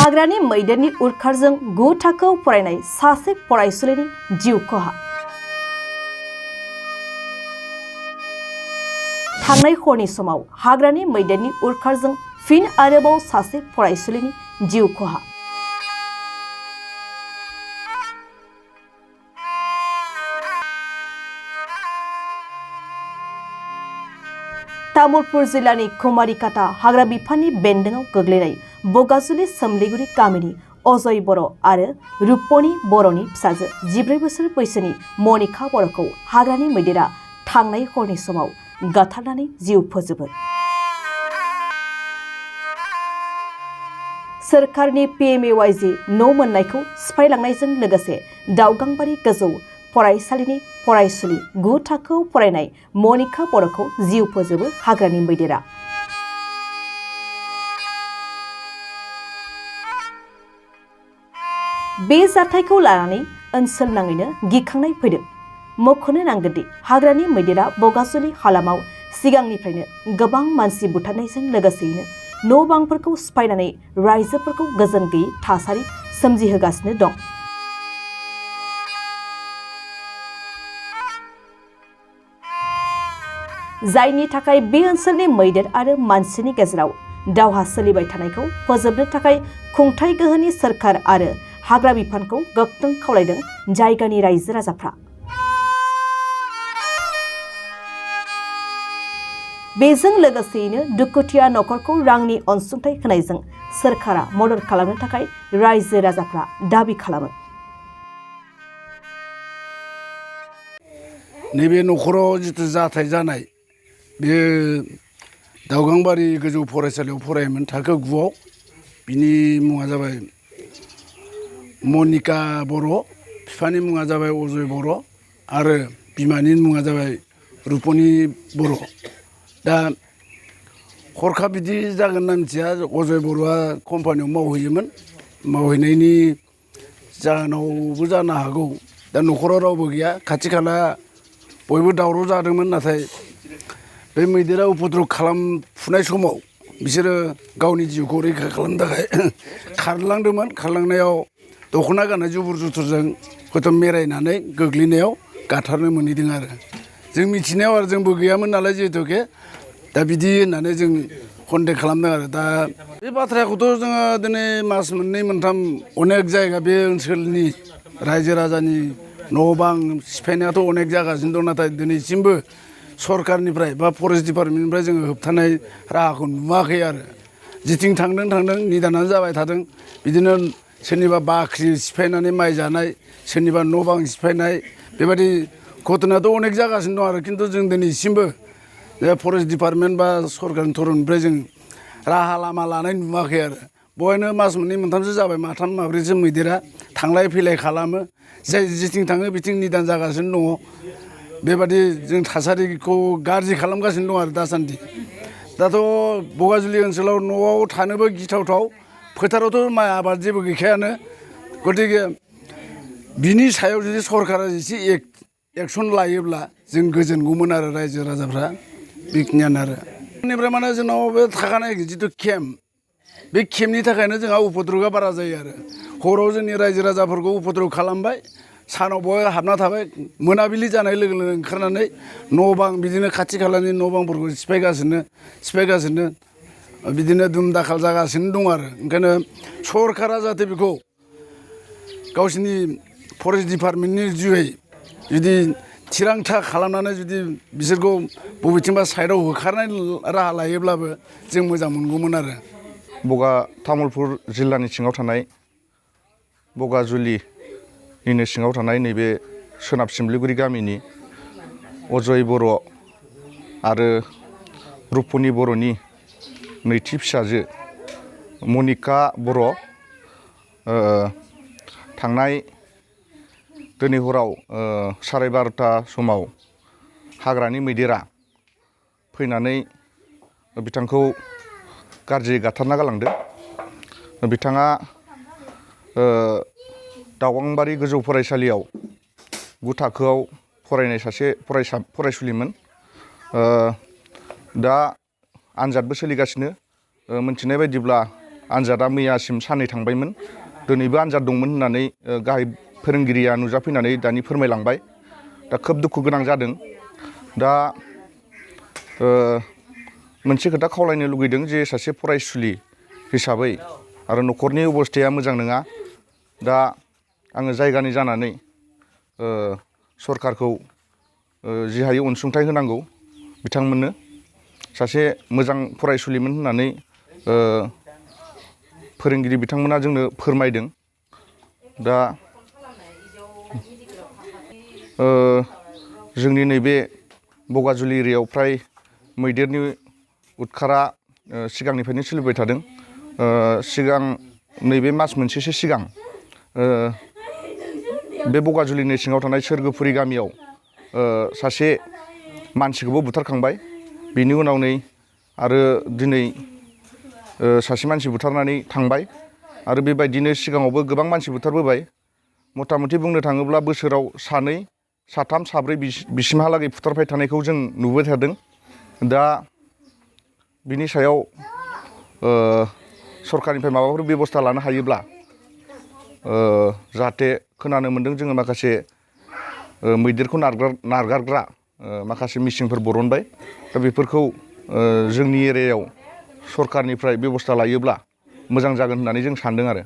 हाग्रानि मैदेरनि उरखारजों 9 थाखोआव फरायनाय सासे फरायसुलिनि जिउ खहा। थांनाय हरनि समाव हाग्रानि मैदेरनि उरखारजों फिन आरोबाव सासे फरायसुलिनि जिउ खहा। तामुलपुर जिल्लानि कुमारिकाटा हाग्रा बिफाननि बेन्दोंआव गोग्लैनाय बगाजुलि सोमलिगुरि गामिनि अजय बर' आरो रुपनि बर'नि फिसाजो 14 बोसोर बैसोनि मनिका बर'खौ हाग्रानि मैदेरा थांनाय हरनि समाव गाथारनानै जिउ फोजोबो। सोरखारनि PMAYG न' मोननायखौ सिफायलांनायजों लोगोसे दाउगांबारि गोजौ फरायसालिनि फरायसुलि 9 थाखोआव फरायनाय मनिका बर'खौ जिउ फोजोबो हाग्रानि मैदेरा। बे जाथायखौ लानानै ओनसोल नाङैनो गिखांनाय फैदों। मख'नो नांगोनदि हाग्रानि मैदेरा बगाजुलि हालामाव सिगांनिफ्रायनो गोबां मानसि बुथारनायजों लोगोसेयैनो न' बांफोरखौ सिफायनानै रायजोफोरखौ गोजोन गैयै थासारि सोमजिहोगासिनो दं। जायनि थाखाय बे ओनसोलनि मैदेर आरो मानसिनि गेजेराव दावहा सोलिबाय थानायखौ फोजोबनो थाखाय खुंथाय गोहोनि सोरखार आरो हाग्रा बिफानखौ गोख्रों खावलायदों जायगानि रायजो राजाफ्रा। बेजों लोगोसेयैनो दुखुथिया नखरखौ रांनि अनसुंथाइ होनायजों सोरखारा मदद खालामनो थाखाय रायजो राजाफ्रा दाबि खालामो। नैबे नखराव जितु जाथाय जानाय बे दाउगांबारि गोजौ फरायसालियाव फरायोमोन थाखो 9आव। बिनि मुङा जाबाय मनिका बर', बिफानि मुङा जाबाय अजय बर' आरो बिमानि मुङा जाबाय रुपनि बर'। दा हरखाब बिदि जागोन होनना मिथिया। अजय बर'आ कम्पानियाव मावहैयोमोन, मावहैनायनि जाहोनावबो जानो हागौ। दा न'खराव रावबो गैया, खाथि खाला बयबो दावराव जादोंमोन। नाथाय बे मैदेरा उपद्रब खालामफुनाय समाव बिसोरो गावनि जिउखौ रैखा खालामनो थाखाय खारलांदोंमोन। खारलांनायाव दख'ना गाननाय जुबुर जुथुरजों हयथ' मेरायनानै गोग्लैनायाव गाथारनो मोनहैदों आरो। जों मिथिनायाव आरो जोंबो गैयामोन नालाय जिहेतुके दा बिदि होननानै जों कन्टेक्ट खालामदों आरो। दा बे बाथ्राखौथ' जोङो दिनै मास मोननै मोनथाम अनेक जायगा बे ओनसोलनि रायजो राजानि न' बां सिफायनायाथ' अनेक जागासिनो दं। नाथाय दिनैसिमबो सरकारनिफ्राय बा फरेस्ट डिपार्टमेन्टनिफ्राय जोङो होबथानाय राहाखौ नुवाखै आरो। जिथिं थांदों निदानानो जाबाय थादों। बिदिनो सोरनिबा बाख्रि सिफायनानै माइ जानाय, सोरनिबा न' बां सिफायनाय, बेबायदि घटनायाथ' अनेक जागासिनो दं आरो। खिन्थु जों दिनैसिमबो फरेस्ट डिपार्टमेन्ट बा सरकारनि थरफनिफ्राय जों राहा लामा लानाय नुवाखै आरो। बहायनो मास मोननै मोनथामसो जाबाय, माथाम माब्रैसो मैदेरा थांलाय फैलाय खालामो। जाय जेथिं थाङो बिथिं निदान जागासिनो दङ। बेबादि जों थासारिखौ गाज्रि खालामगासिनो दं आरो दासान्दि। दाथ' बगाजुलि ओनसोलाव न'आव थानोबो गिथावथाव, फोथारावथ' माइ आबाद जेबो गैखायानो। गतिके बिनि सायाव जुदि सरकारा एसे एक्सन लायोब्ला जों गोजोनगौमोन आरो रायजो राजाफ्रा। बेखिनियानो आरो। बेनिफ्राय माने जोंनाव बे थाखानाय जितु केम्प, बे केम्पनि थाखायनो जोंहा उपद्रबआ बारा जायो आरो। हराव जोंनि रायजो राजाफोरखौ उपद्रब खालामबाय, सानाव बहाय हाबना थाबाय, मोनाबिलि जानाय लोगो लोगो ओंखारनानै न' बां बिदिनो खाथि खालानि न' बांफोरखौ सिफायगासिनो बिदिनो दुम दाखाल जागासिनो दं आरो। ओंखायनो सरकारा जाहाथे बेखौ गावसिनि फरेस्ट डिपार्टमेन्टनि जुयै जुदि थिरांथा खालामनानै जुदि बिसोरखौ बबेथिंबा साइडआव होखारनाय राहा लायोब्लाबो जों मोजां मोनगौमोन आरो। तामुलपुर जिल्लानि सिङाव थानाय बगाजुलिनिनो सिङाव थानाय नैबे सोनाब सिमलिगुरि गामिनि अजय बर' आरो रुपनि बर'नि नैथि फिसाजो मनिका बर' थांनाय दिनै हराव 12:30 समाव हाग्रानि मैदेरा फैनानै बिथांखौ गाज्रियै गाथारना गालांदों। बिथाङा दाउगांबारि गोजौ फरायसालियाव 9 थाखोआव फरायनाय सासे फरायसुलिमोन। दा आनजादबो सोलिगासिनो। मोनथिनाय बायदिब्ला आनजादा मैयासिम साननै थांबायमोन दिनैबो आनजाद दंमोन होननानै गाहाय फोरोंगिरिया नुजाफैनानै दानि फोरमायलांबाय। दा खोब दुखु गोनां जादों। दा मोनसे खोथा खावलायनो लुगैदों जे सासे फरायसुलि हिसाबै आरो न'खरनि अबस्थाया मोजां नङा। दा आङो जायगानि जानानै सरकारखौ जि हायो अनसुंथाइ होनांगौ बिथांमोननो। सासे मोजां फरायसुलिमोन होननानै फोरोंगिरि बिथांमोना जोंनो फोरमायदों। दा जोंनि नैबे बगाजुलि एरियायाव फ्राय मैदेरनि उदखारा सिगांनिफ्रायनो सोलिबाय थादों। सिगां नैबे मास मोनसेसो सिगां बे बगाजुलिनि सिङाव थानाय सोरगोफुरि गामियाव सासे मानसिखौबो बुथारखांबाय। बिनि उनाव नै आरो दिनै सासे मानसि बुथारनानै थांबाय आरो बेबायदिनो सिगाङावबो गोबां मानसि बुथारबोबाय। मथा मथि बुंनो थाङोब्ला बोसोराव सानै साथाम साब्रै बिसिमहालागै बुथारबाय थानायखौ जों नुबाय थादों। दा बिनि सायाव सरकारनिफ्राय माबाफोर बेबस्था लानो हायोब्ला जाहाथे खोनानो मोन्दों जोङो माखासे मैदेरखौ नारगारग्रा माखासे मिसिनफोर बरनबाय। दा बेफोरखौ जोंनि एरियायाव सरकारनिफ्राय बेबस्था लायोब्ला मोजां जागोन होननानै जों सानदों आरो।